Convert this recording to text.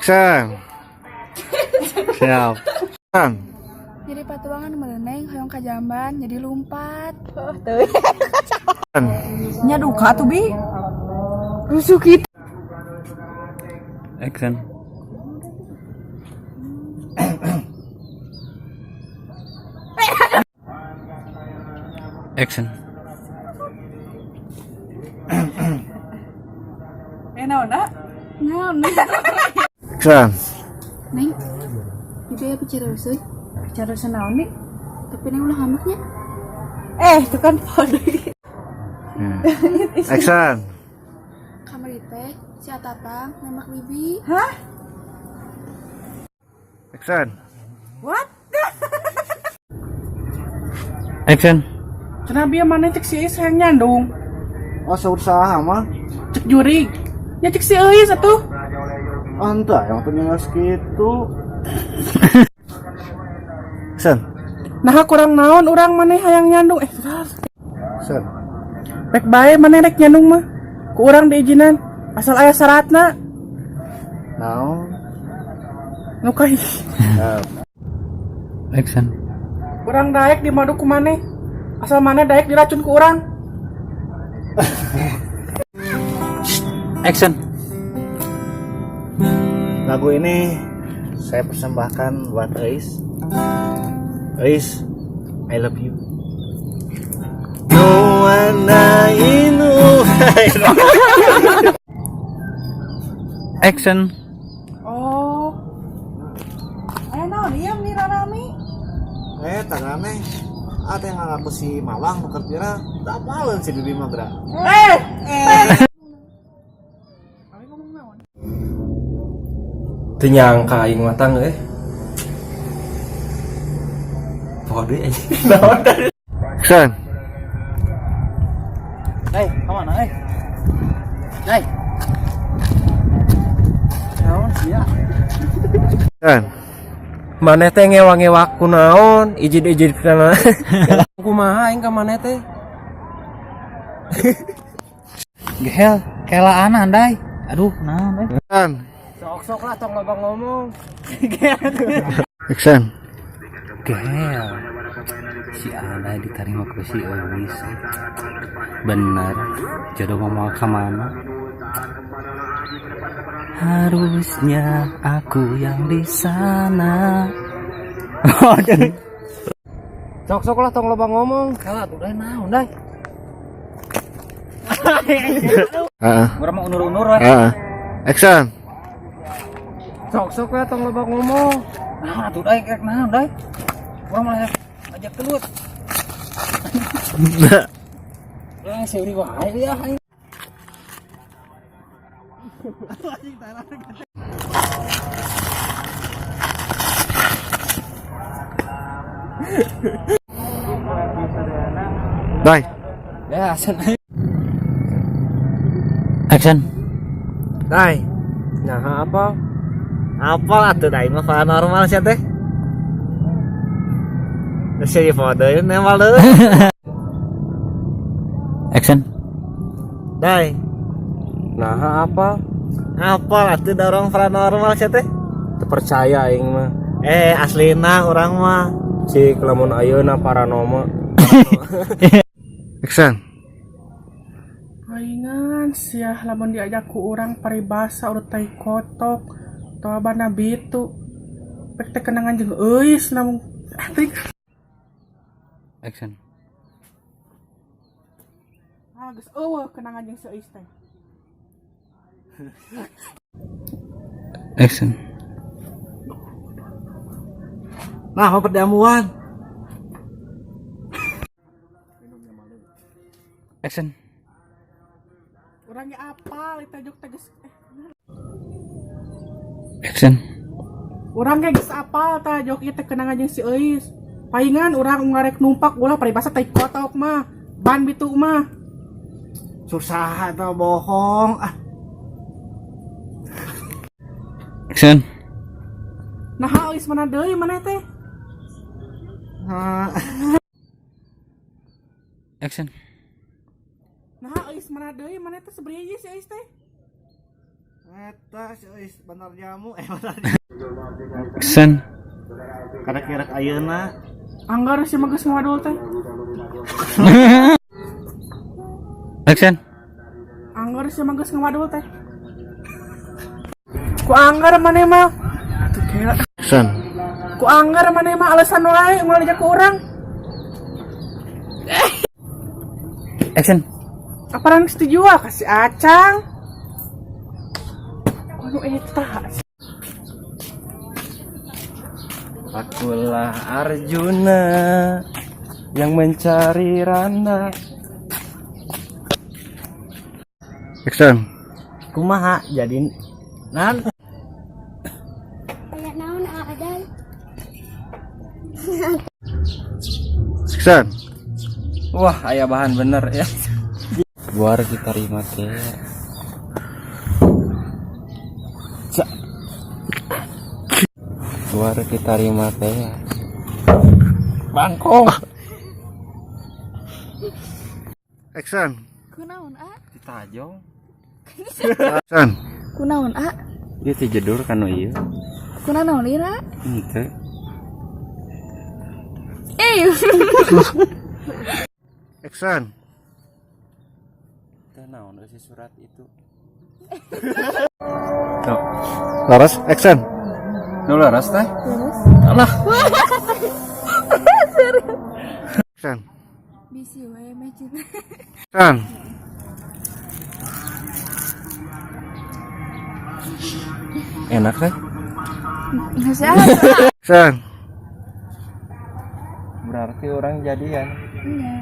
Action. Siap. Action. Jadi patuangan mereneng hoyong ka jamban jadi lumpat. Nya duka tuh bi. Rusuh gitu. Action. Action. Naon da? Naon? Action. Neng. Itu ya bicara rusuh. Bicara naon nih? Tapi neng ulah ngambeknya. Itu kan pode. Action. Kamar teh si Atapang nembak bibi. Hah? Action. What? Action. Cenah bieu maneh cek si Eis hayang nyandung. Oh, saur saha mah? Cek jurig. Nya cek si Eis atuh. Entah, yang punya segitu. Action. Nah kurang naon urang maneh hayang nyandung. Action. Rek bae maneh rek nyandung mah. Ku urang diizinan asal aya syaratna. Naon? Nu kahiji. Action. Urang daek dimadu ku maneh. Asal maneh daek diracun ku urang. Action. Lagu ini saya persembahkan buat Eis. Eis, I love you. No one I know. Action. Oh. Aya naon ieu nih rarami? Tangannya. Ah, teh ngaku si Mawang nu keur viral. Da apaleun si Bibi mah geura. Abi ngomong naon? Teu nyangka aing mah tang euy. Pode anjing. Naon tadi? Action. Hei, kemana eh? Hei. Naon sia? Action. Maneh teh ngewa-ngewa kunaon, ijid-ijid kana. Kumaha aing ka maneh teh? Gehel, kelaan andai. Aduh, naon eh. Action. Sok-sok lah tong loba ngomong. Action. Gehel. Si Andai diterima ku si Euis. Bener, jodoh mau ke mana? Harusnya aku yang di sana. Sok-sok lah tong loba ngomong. Kalah tuh dai naon dai. Heeh. Urang mah unur-unur we. Heeh. Action. Sok-sok lah tong loba ngomong. Naon atuh dai rek naon dai. Urang mah ajak kelut. Urang seuri wae ya aing. Dai. Ya, action. Action. Dai. Nah, apa? Apal atuh dai mah paranormal sia teh. Geus jadi pode nembal deui. Action. Dai. Nah, apa? Apal atuh dorong paranormal sia teh. Teu percaya aing mah. Aslina urang mah. Cik lamun ayeuna paranormal. Action. Palingan sia lamun diajak ku urang paribasa urut tai kotok atawa bana bitu. Pek teh kenangan jeung Euis namun trik. Action. Ah, geus eueuh kenangan jeung si Euis teh. Action. Nah, mau perjamuan. Action. Urang ge apal eta jok teh geus Action. Urang ge geus apal tah jok ieu teh kenangan jeung si Euis. Palingan urang ngarek numpak ulah paribasa tai kotok mah. Ban bitu mah. Susah atau bohong. Ah. Action. Nah, Euis mana deui maneh teh? Ah. Action. Nah, Euis mana deui maneh teh seberiji si Euis teh? Eta si Euis bandar jamu eh bandar. Action. Karek-karek ayeuna. Anggar sih mah geus ngawadul teh. Action. Anggar sih mah geus ngawadul teh. Ku anggar maneh mah. Atuh kela. Action. Ku anggar maneh mah alasan wae moal diajak ku urang. Action. Apa geus dijual ka si Acang? Anu eta. Akulah Arjuna yang mencari Rana. Action. Kumaha jadi nan Aya naon ada? Action. Wah, aya bahan bener ya. Luar kita terima teh. Cak. Luar kita terima teh. Bangkong. Action. Kunaon a? Ditajong. Action. Kunaon a? Ieu teh jedur kanu ieu. Kunaon lira? Henteu. Eh. Action. Teh naon eusi surat itu? Laras, action. Nu leres teh? Terus Alah. Action. Bisi we meh cinta. Action. Enak teh? Geus ah. Action. Berarti orang jadian. Nya.